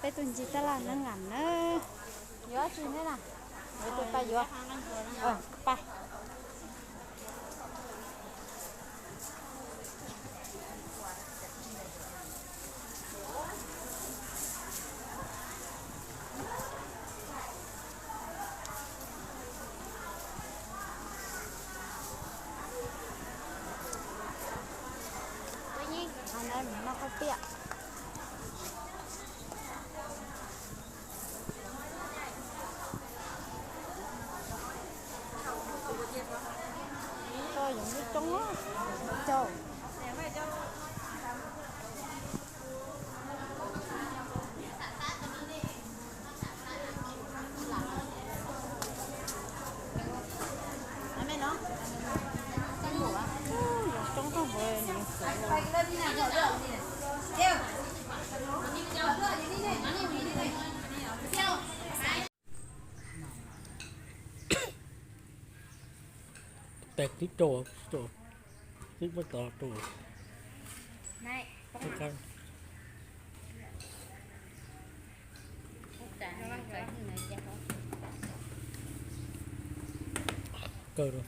Peb tus ncig taj laj neeb lam na. Yuav tsis ne na. Yuav tus pais yuav. Pais. Noj khaub piam. Tau yoov coob coob caug. Tes tib rau, tib rau, tib rau rau. Kaw rau.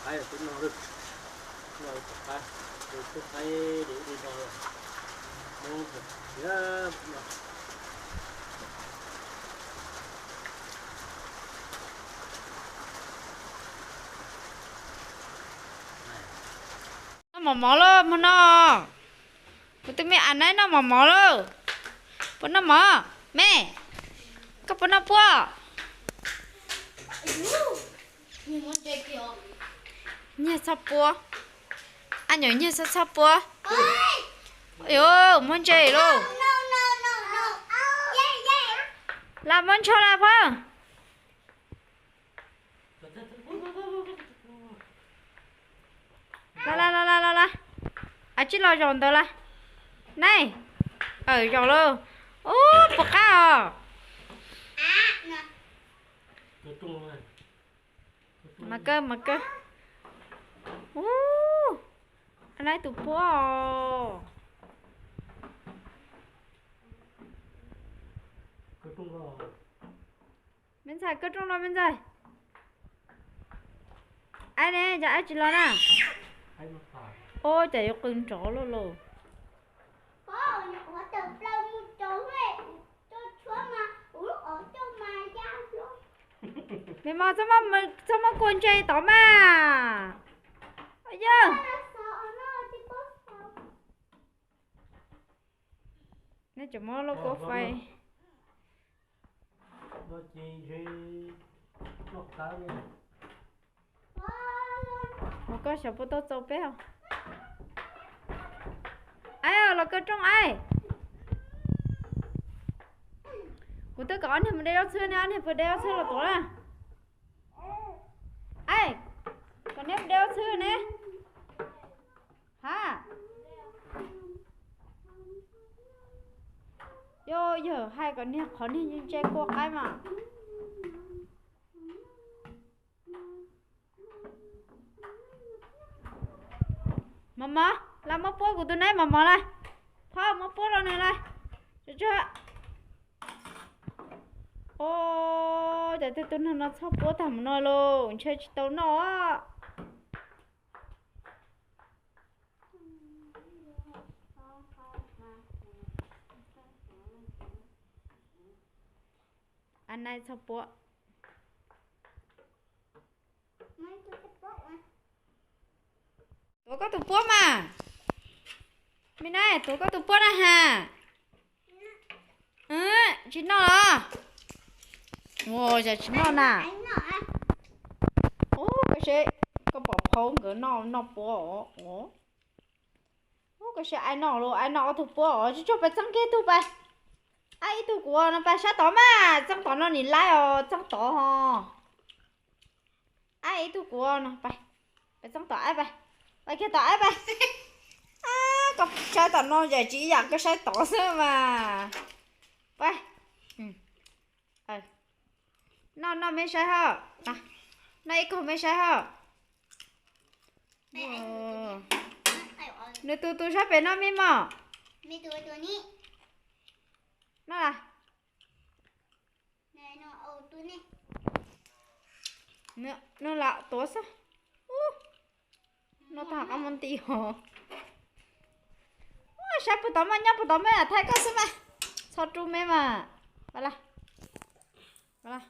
Qaib twb no lawm, no tus qaib, tus qaib di di no lawm. Noj mov mov lauj, mus noj. Kuv tus me a naib noj mov mov lauj. Puas noj mov? Me, koj puas noj puab? Nyiag txhob puab. Ab nyuam nyiag txhob txhob puab. Yuav muab ntse lauj. Las muab ntsho las phab. Las las las las las. Ab tsis los zaum ntawd las. Nai. Aw zaum lauj. Ub puas qab os. Mas kawg mas kawg. Ub, a naib tus puab os. Me ntxhais kawg rooj los me ntxhais. Ab ne, cas ab tsis los na? Ub, cas yuav qw nrov luaj lauj. Me mos, txhob muab kua ntse tod mas. Yawg, neb tseem muab lub kua fais. Mus koj xyov puas tau txaus peb os. Aib, los kaw rooj aib. Kuv twb kom ob niag mus de zaub txhwb ne, ob niag puas de zaub txhwb los tuav na. Aib, kom niag mus de zaub txhwb ne. Ha, yog yawg hais kom niag qhov niag ntse kua qaib mas. Mos mos, Los muab puab kuv tus nab mos mos lawm. Phob muab puab rau nws lawm. Tsuag tsuag. Os, cas tej tug neeg no txhob puab tag mus no lauj, ntshe tsis tau noj. Ab, nab txhob puab. Tuav koj tus puab mas. Me nab, tuav koj tus puab na has. Tsis noj los? Ua, yog tsis noj na. Ub, koj seb, koj pom phauj nkawd noj, noj puab os. Ub, koj seb, ai noj los, ai noj ob tug puab os, tsuag tsuag pais txeeb kiag ib tug pais. Ab, ib tug kuv no pais saib tod mas, txeeb tod no nim laib os, txeeb tod ho. Ab, ib tug kuv no pais, pais txeeb tom ab pais, pais kiag tom ab pais. Ab, koj saib tom no yam tsis ib yam koj saib tod xwb mas. Pais. Noj noj me saib hab. Noj ib kaug me saib hab. Nws tus tus sab pem no me mog. Noj las. Nws lam tuav xwb. Noj tag qab muab nti hos. Saib puag tod mas, nyob puag tod mas, thaij koj xwb mas. Txhob rub me mas. Pais las. Pais las.